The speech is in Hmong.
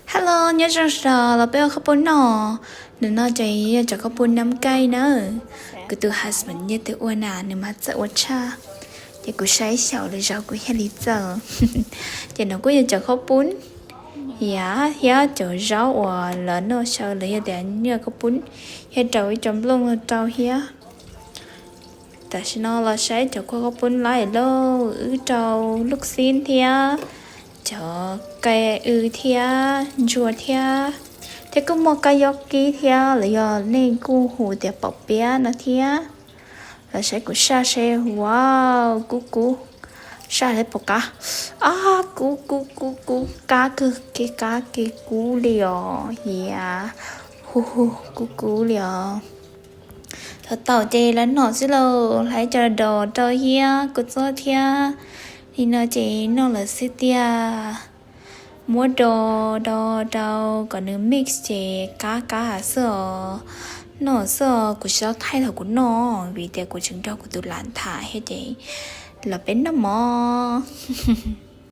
Hello, nyob zoo sawv daws los peb ua khaub poob noj. Hnub no ces yog cov khaub poob nam kaij na. Kuv tus husband yeej twb ua na, nws mas txawj ua tshaj. Ces kuv saib xyaum lwm zaus kuv thiaj li txawj. Ces no kuj yog cov khaub poob, yam thiab cov zaub uas lawv noj xyaw los yog tias nyiaj khaub poob, thiab rau ib co nplooj rau thiab. Tam sim no los saib cov kua khaub poob laib lauj, wb rau luj xib thiab cov qe w thiab ntsuag thiab, thiab kuj muaj kab yob kib thiab los yog nej kuj hu tias paum piab no thiab. Los saib kuv saj seb, wow, kub kub, saj seb puas qab. Ab, kub kub kub kub, qab kawg kiag, qab kiag, kub li os, yam, hu hu, kub kub li os. Thaum tau ces lawv noj xwb lauj, hlais cov dos rau thiab kua txob thiab li no ces noj lawm xwb tiag. Muab do do rau kom nws mix ces qab qab xwb os. Noj xwb os, kuv tsis tau thaij thaum kuv noj vim tias kuv tseem nrog kuv tus lam tham thiab ces los peb noj mov.